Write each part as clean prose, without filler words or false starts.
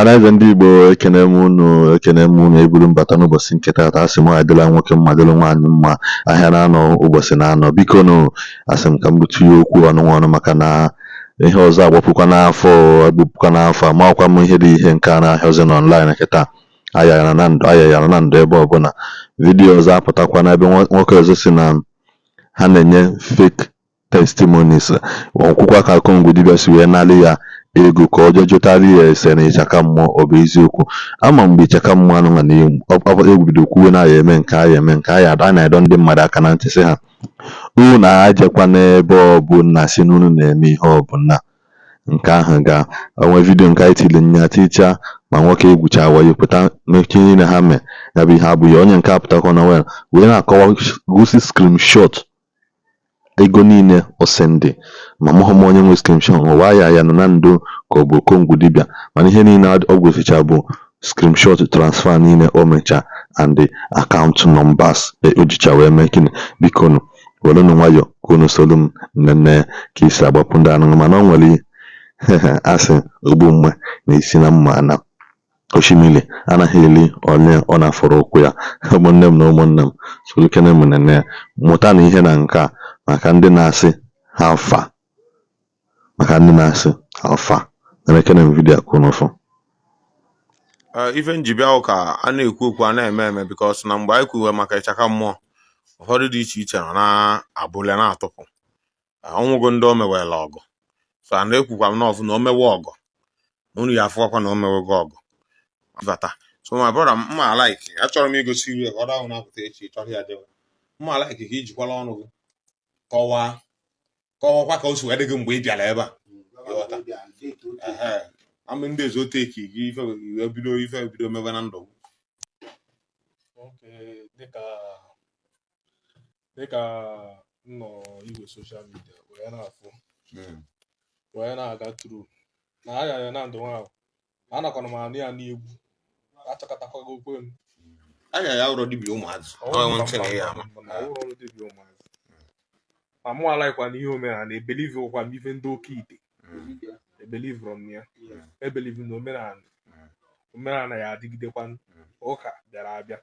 Ọhaneze ndị Igbo, ekene m unu, ekene m unu. Eburu mbata n'ụbọchị nke taata, asị m adịla nwoke mma, dịrị nwaanyị mma. Ahịa na-anọ, ụbọchị na-anọ. Biko nụ, asị m ka m gbutu ya okwu ọnụnwa ọnụ, maka na ihe ọzọ agbapụkwa n'afọ, agbapụkwa n'afọ. Amakwa m ihe dị ihe nke a na-ahịọzi na online kịta. Ayara na ndụ, ayara na ndụ ebe ọbụla. Vidiyo ọzọ apụtakwa n'ebe nwoke ọzọ si na ha na-enye fake testimonies. Ọkwụkwa ka Okongwu dibịa si wee nalị ya ego ka ọ jee jụtara ya ese na ịchaka mmụọ. Ọ bụ eziokwu? Ama mgbe ịchaka mmụọ anụnwa na egwu bido kwuwe na aya eme nke, aya eme nke, aya a na-edọ ndị mmadụ aka na ntị, sị ha unu ajekwa n'ebe ọbụla si na unu na-eme ihe ọbụla nke ahụ. Ga onwe vidiyo nke anyị tiri nya tichaa ma nwoke egwucha wayo pụta mechie niile ha mee ya bụ ihe abụghị onye nke apụtakwa na wel wee na-akọwa, gosi screenshot ego niile o sendị. Ma mụhụ m onye nwe screenshot ụwa ya ya nọ na ndụ ka ọ bụ Okongwu dibịa, mana ihe niile ọ gosicha bụ screenshot transfer niile o mecha and the account numbers o jicha wee mee gịnị. Biko nụ, werenụ nwayọ ka unu soro m nene ka isi agbapụ ndị anụnụ. Mana o nwere asị ogbu mma na-esi na mma na osimiri anaghị eri onye ọ na-afọrọ ụkwụ ya. Ụmụnne m na ụmụnne m, soro kene m nene, mụta na ihe na nke a, maka ndị na-asị ha afa, maka ndị na-asị afa. Nekene m vidiyo ka unu fụ. Ife nji bịa hụ ka a na-ekwu okwu a na-eme eme, because na mgbe anyị kwuwe maka ịchaka mmụọ, ụfọdụ dị iche iche nọ na-abụle na-atụpụ ọnwụgo ndị o mewela ọgụ. So a na-ekwukwa m n'ọfụ na o mewe ọgụ na unu ya afụkwakwa na o mewego ọgụ bata. So my brother, mma like achọrọ m igosi iru ya ka ọ dahụ na-apụta echi chọrọ ya jewe. Mma like ka ijikwala ọnụ gị kọwaa, kọwakwa ka o si wee dị gị mgbe ị bịara ebe a. Ịghọta? Ehe. Ama ndị ezoteki gị ife wee bido, ife bido mebe na ndụ gị. Okay, dịka m nọ igwe social media wee na-afụ, wee na-aga through na aya ya na ndụ nwa ahụ, na anakwana m anụ ya n'egwu achọkọtakwago okwe m. Anya ya ụrọ dibịa ụmụazị. Ọ Ọ mba, ntị mba, na ya mba, ama. mba, na ọ wụrụ ọrụ dibịa ụmụazị. Ma mụ alaikwa n'ihe omenala, ebelieve kwa m ife ndị oke ite, ebelieve m ya, ebelieve na omenala, omenala ya adịgidekwa. Ụka bịara abịa,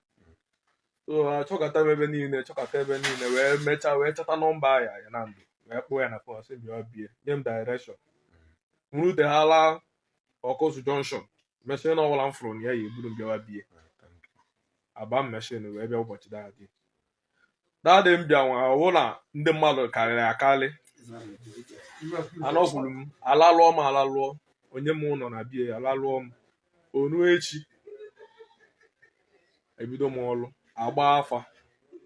so achọkọta m ebe niile, chọkọta ebe niile, wee mechaa wee chọta nọmba ya ya na ndụ, wee kpọọ ya na phone, sị bịa bie nye m direction. M ruteghala Ọkụzụ Junction, machine ọbụla m fụrụ na ya ya eburu m bịawa bie. Aba m machine wee bịa. Ụbọchị dadị dadị m bịa nwa ọwụ na ndị mmadụ karịrị akarị. Anọkwuru m, alalụọ m, alalụọ onye m nọ na bie, alalụọ m onu. Echi ebido m ọlụ, agba afa,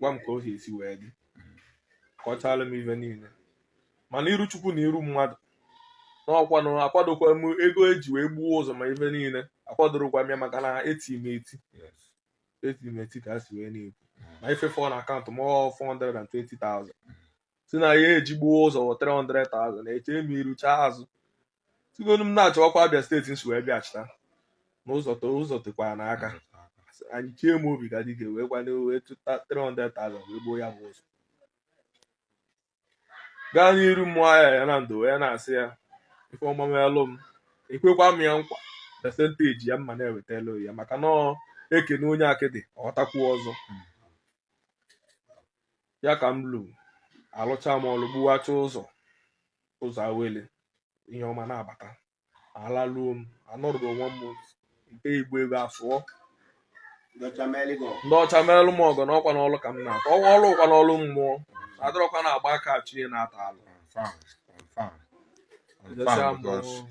gwa m ka o si esi wee dị, kọchala m ife niile, mana iru Chukwu na iru mmadụ n'ọkwanụ akwadokwa m ego eji wee gbuo ụzọ, ma ife niile akwadorokwa m ya, maka na eti m eti, eti m eti ka a si wee na-ekwu ma ife fọ na akaụntụ m ọ 420,000, si na ya eji gbuo ụzọ 300,000. Eche m iru chaa azụ, sigonu m na-achọwakwa Abia Steeti nsi wee bịachita n'ụzọ ụzọ tekwara n'aka. Anyị chie m obi ka dike wee kwado wee tụta 300,000 wee gbuo ya bụ ụzọ. Gaa n'iru mmụọ ya ya na ndụ wee na-asị ya ife ọma melụ m, ekwekwa m ya nkwa percentage ya mma na-ewetala ya, maka na ọ ekene onye akịdị ọghọtakwuo ọzọ ya ka m lu alụcha m ọlụ, gbuwacha ụzọ, ụzọ awele, ihe ọma na-abata. Alaluo m, anọrụgo nwa m nke igbo ego asụọ. Ndị ọcha meelụ m ọgọ n'ọkwa n'ọlụ ka m na-atọ ọnwa ọlụ ụkwa n'ọlụ mmụọ adọrọkwa na-agba aka achụ ihe na-ata alụ. Confirm, confirm, Ejesia confirm m because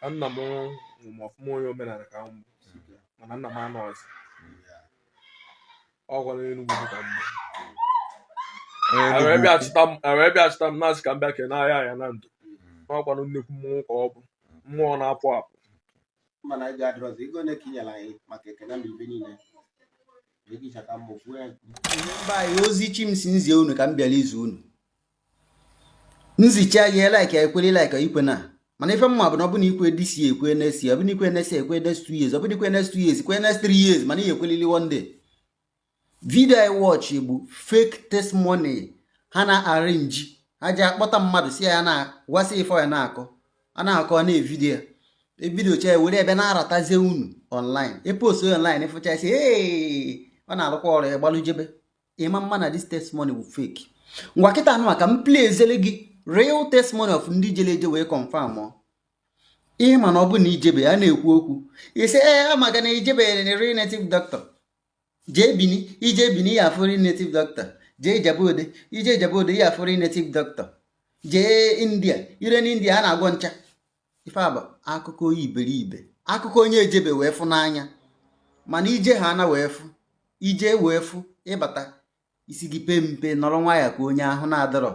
ka nna m nwụ m ọfụma, onye omenala ka m bụ, mana nna m anọghịzi ọkwa n'Enugwu ka m bụ. Onye E wee Enugu bịa ukwu. chịta m, e wee bịa chịta m, na-asị ka m bịa kene ahịa ya na ndụ n'ọkwanụ nnekwu mmọnwụ ka ọ bụ, mmụọ na-apụ apụ. Mana ego adịrọzi, ego ole ka i nyere anyị maka ekene na ibe niile ego ịchaka mma ofu ya? Mba anyị, ozi chi m si nzie unu ka m bịara izu unu nzicha ya. Like ekwere, like ikwe na, mana ife mma bụ na ọ bụ na ikwe this year, ekwe next year. Ọ bụ na ikwe next year, ekwe next 2 years. Ọ bụ na ikwe next 2 years, ekwe next 3 years, mana ihe ekwelili one day. Video I watch bụ fake testimony ha na-arrange. Ha ji akpọta mmadụ si ya na gwasị ife ya na-akọ, a na-akọ na-evideo ya. Ebido cha were ebe na-aratazie unu online, e-post online, ịfụcha sị ee, ọ na-alụkwa ọrụ ya gbalụjebe. Ịma mma na this testimony bụ fake. Ngwa, kịta anụ ka m play ezele gị real testimony of ndị jere eje wee confirm ọ. Ihe mana ọ bụ na ijebe a na-ekwu okwu ise ee, maka na ijebe na real native doctor. Jee Bini, ije Bini ya afụ real native doctor. Jee Ijebode, ije Ijebode ya afụ real native doctor. Jee India, ire na India, a na-agwọ ncha. Ife a bụ akụkọ onye iberibe, akụkọ onye ejebe wee fụ n'anya. Mana ije ha na wee fụ, ije wee fụ, ịbata isi gị pee mpe, nọrọ nwayọ ka onye ahụ na-adọrọ.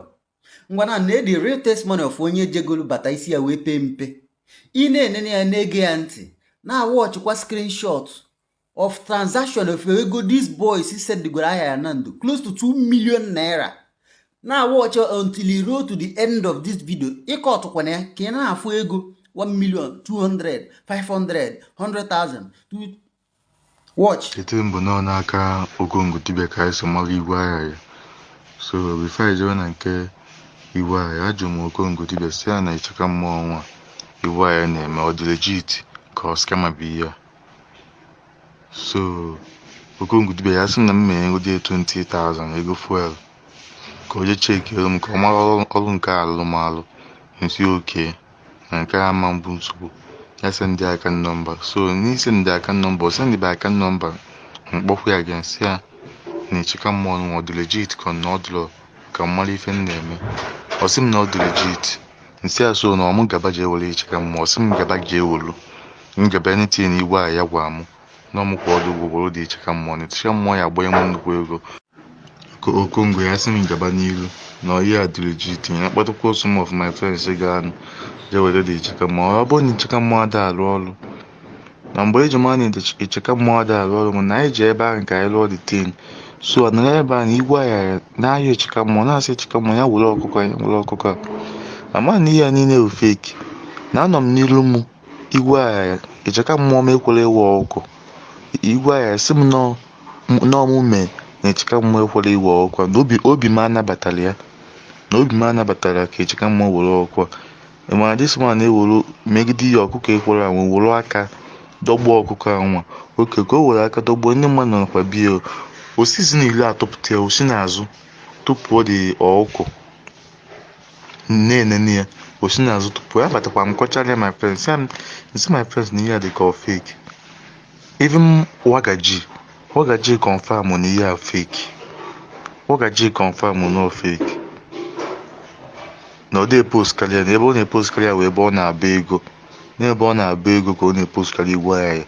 Ngwa, na na the real testimony of onye jegolu bata isi ya wee pee mpe. Ị na-enene ya, na-ege ya ntị, na-awọchịkwa screenshot of transaction of ego these boys sendigoro ahịa ya na ndụ, close to 2 million naira. Na-awọchị until you roll to the end of this video. Ịkọtụkwana ya ka ị na-afụ ego 1 million, 200, 500, 100,000. Watch. Ete mbụ nọ n'aka Okongwu dibịa ka anyị so mara igwe agha ya. So before anyị jewe na nke igwe agha ya, ajụrụ m Okongwu dibịa si ya na ịchaka mmụọ nwa igwe agha ya na-eme, ọ dị legit ka ọ scammer bụ ihe a. So Okongwu dibịa ya sị m na m mee ego dị 20,000, ego fuel, ka o jee check-i m ka ọ mara ọrụ nke a alụ m alụ nsi oke na nke a ama mbụ nsogbu. Ya send account number. So n'isi ndị account number, o send account number, mkpọkwu ya again sị ya na ịchịka mmụọ nwa ọ dị legit ka ọ na ọ dịrọ, ka m mara ife m na-eme. Ọ sị m na ọ dị legit. Nsị ya so na ọ mụ gaba jee were ịchịka mmụọ. Ọ sị m gaba jee welu, m gaba anything igwe a ya gwa mụ na ọmụ kwụ ọdụ ụgwọ were dị ịchịka mmụọ, na ịchịka mmụọ ya agbanye m nnukwu ego. Okongwu ya sị m gaba n'ilu na ihe a dị legit. Ya kpọtụkwa some of my friends ga-anụ jee were dị ịchịka mmụọ. Ọ bụrụ na ịchịka mmụọ ada arụ ọrụ na mgbe eji mara na ịchịka mmụọ ada arụ ọrụ, mana anyị ji ebe ahụ ka anyị lụọ the thing. So ọ nọrọ ebe ahụ na igwe ya na-ayọ ịchịka mmụọ, na-asị ịchịka mmụọ ya were ọkụkọ, ya were ọkụkọ a. Ama na ihe a niile bụ fake, na anọ m n'ilu m igwe agha ịchaka mmụọ m ekwere ịwa ọkụkọ. Igwe agha sị m nọọ mụ mee na ịchaka mmụọ ekwere ịwa ọkụkọ, na obi m anabatara ya, na obi m anabatara ya ka ịchaka mmụọ were ọkụkọ a. Mana this man na-ewere megide ihe ọkụkọ ekwere anwụ, were aka dọgbuo ọkụkọ anwa oke ka o were aka dọgbuo. Ndị mmadụ nọkwa bie osisi na iri atụpụta ya, osi n'azụ tụpụọ dị ọkụkọ na-enene ya, osi n'azụ tụpụọ ya. Batakwa m kọchara ya my friends, sị m nsị my friends na ihe a dị ka ọ fake. Even Wagaji, Wagaji confirm na ihe a fake. Wagaji confirm na ọ fake, na ọ dị post karịa na ebe ọ na-e-post karịa wee ebe ọ na-aba ego, n'ebe ọ na-aba ego ka ọ na-e-post karịa igwe ahịa,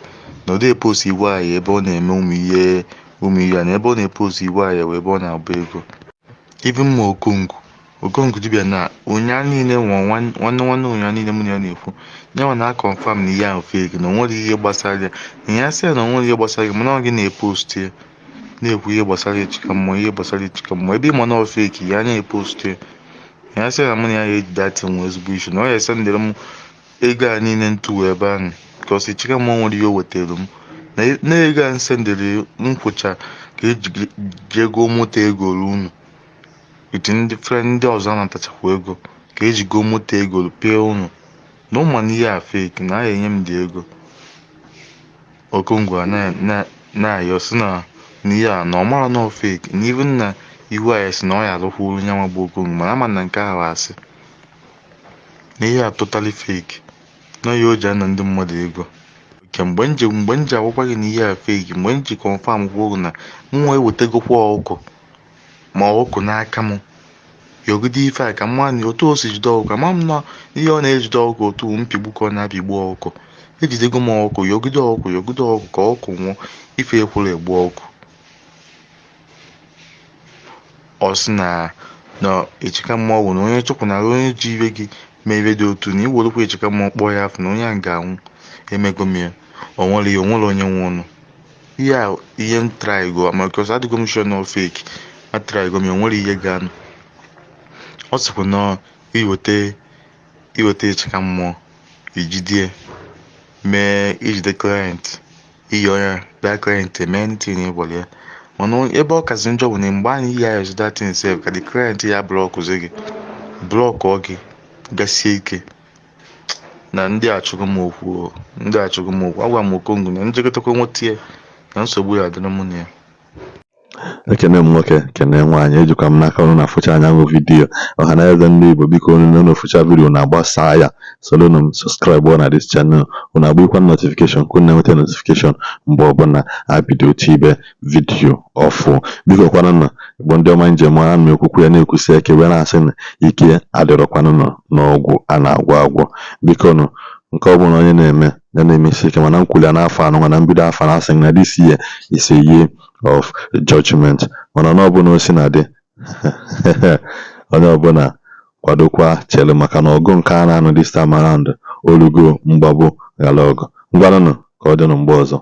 na ọ dị e-post igwe ahịa ebe ọ na-eme ụmụ ihe, ụmụ ihe a, na ebe ọ na-e-post igwe ahịa wee ebe ọ na-aba ego. Even ma Okongwu, Okongwu dibịa na ụnya niile nwa nwanne nwanne ụnya niile mụ na ya na-ekwu nyanwa na confirm na ihe ahụ fake, na o nwere ihe gbasara ya, na ya sị ya na o nwere ihe gbasara ya, mana ọ gị na-e-post ya, na-ekwu ihe gbasara ịchịka mmụọ, ihe gbasara ịchịka mmụọ, ebe ịma na ọ fake ya na-e-post ya. Ya sị na mụ na ya ga-eji datin nwee ezigbo issue, na ọ ya esendịrị m ego a niile ntụ ebe ahụ because ịchịka mmụọ nwere ihe o wetara m na ego a nsendịrị m kwụcha ka eji jee goo moto egoro unu with ndị friend ndị ọzọ anatachakwa ego ka eji goo moto egoro pịa unu, na ụmụ na ihe a fake, na a enye m dị ego. Okongwu a na-ayọ sị na ihe a na ọ mara na ọ fake, na even na ihu a ya sị na ọ ya alụkwuru nyanwa bụ Okongwu, mana ama na nke ahụ asị na ihe a totally fake, na ihe o ji ana ndị mmadụ ego. Nke mgbe m ji agwakwa gị na ihe a fake, mgbe m ji confirm kwuo na m nwa ewetegokwa ọkụkọ ma ọkụkọ n'aka m yọgide ife a ka mma na otu o si jide ọkụkọ, ama m na ihe ọ na-ejide ọkụkọ otu mpigbu ka ọ na-apịgbu ọkụkọ. Ejidego m ọkụkọ, yọgide ọkụkọ, yọgide ọkụkọ ka ọkụkọ nwụọ, ife ekwuru egbu ọkụkọ. Ọ sị na ịchịka mmụọ bụ na onye chụpụnara onye ji iwe gị mee iwe dị otu na iwerekwa ịchịka mmụọ kpọọ ya afọ na onye ahụ ga-anwụ. Emego m ya, o nwere ihe, o nwere onye nwe ụnụ ihe a. Ihe m try go ma because adịgo m sure na ọ fake. A try go m ya, o nwere ihe ga-anụ. Ọ sịkwa na iweta ịchịka mmụọ ijidie mee ijide client iyi ọnya that client eme anything ị gwara ya. Mana ebe ọ kasị njọ bụ na mgbe anyị yi ya that thing sef ka the client ya block-ụzi gị, block-ọ gị gasie ike. Na ndị achụgo m okwu o, ndị achụgo m okwu. Agwa m Okongwu na njekọtakwa nweta ya na nsogbu ya adịrị mụ na ya. Ekene m nwoke, kene nwaanyị. Ejikwa m n'aka unu na-afụcha anyanwụ video. Ọha na eze ndị Igbo, biko, unu na-ofụcha video na-agbasa ya, solunu m subscribe na this channel. Unu agbụkwa notification ka unu na-enweta notification mgbe ọbụla abido tibe video ọfụ. Biko kwanụ, Igbo ndị ọma, njem a na ekwukwu ya na-ekwusi ike wee na-asị na ike adịrọkwanụ n'ọgwụ a na-agwọ agwọ. Biko nụ, nke ọbụla onye na-eme ya na-emesi ike, mana nkwuli ya n'afọ anụnwa na mbido afọ na-asị na this year is a year of judgment. Mana na ọbụla o si na dị, onye ọbụla kwadokwa chere, maka na ọgụ nke a na-anụ this time around olugo mgbagbo ghara ọgụ. Ngwanụnụ, ka ọ dịnụ mgbe ọzọ.